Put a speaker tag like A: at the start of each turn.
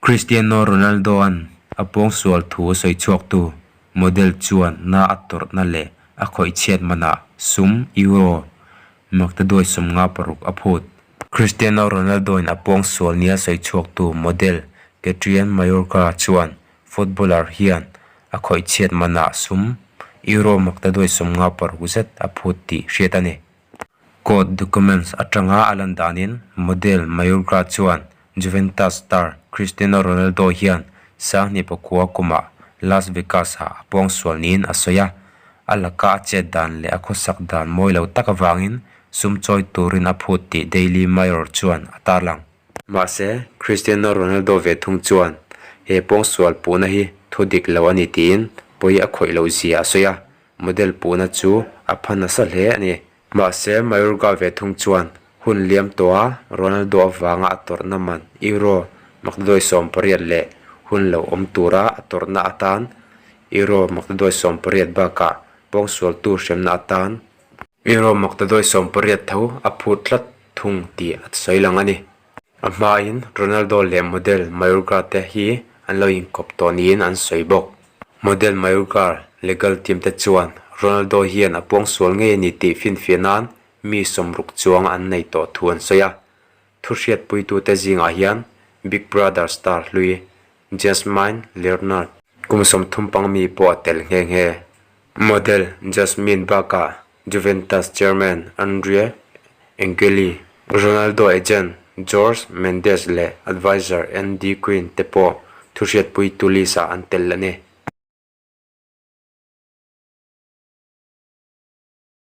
A: Cristiano Ronaldo-a'n a pawngsual thu sawi chhuaktu model chuan na a tawrhna leh a khawih chhiat manah sum Euro maktaduai 56 a phut. Cristiano Ronaldo-in a pawngsual nia sawi chhuaktu model Katrien Mayorga chuan footballer hian a khawih chhiat manah sum Euro maktaduai 56 zet a phut tih hriat a ni. Court documents atanga a lan danin model Mayorga chuan Juventus star Cristiano Ronaldo hian 2009 kumah Las Vegas-ah a pawngsual niin a sawi a, a laka a chet dan leh a khawsak dan mawi lo tak avangin sum chawi turin a phut tih Daily Mirror chuan a tarlang. Mahse, Cristiano Ronaldo ve thung chuan he pawngsual puhna hi thu dik lo a ni tiin pawi a khawih loh zia a sawi a, Model puhna chu a pha nasa hle a ni. Mahse, Mayorga ve thung chuan hun liam tawha Ronaldo avanga a tawrhna man Euro maktaduai 18 leh hun lo awm tura a tawrhna atan Euro maktaduai 18 bakah pawngsualtu hremna atan Euro maktaduai 18 tho a phut tlat thung tih a sawi lang a ni. A hmain Ronaldo leh model Mayorga te hi an lo inkawp tawh niin an sawi bawk. Model Mayorga legal team te chuan Ronaldo hian a puangsual ngei a ni tih finfiah nan mi 60 chuang an nei tawh thu an sawi a. Thuhriatpuitute zingah hian Big Brother star hlui Jasmine Leonard kum 35 mi pawh a tel nghe nghe. Model Jasmine bakah Juventus chairman Andrea Agnelli, Ronaldo agent Jorge Mendes leh advisor Andy Quinn te pawh thuhriatpuitu list-ah an tel a ni.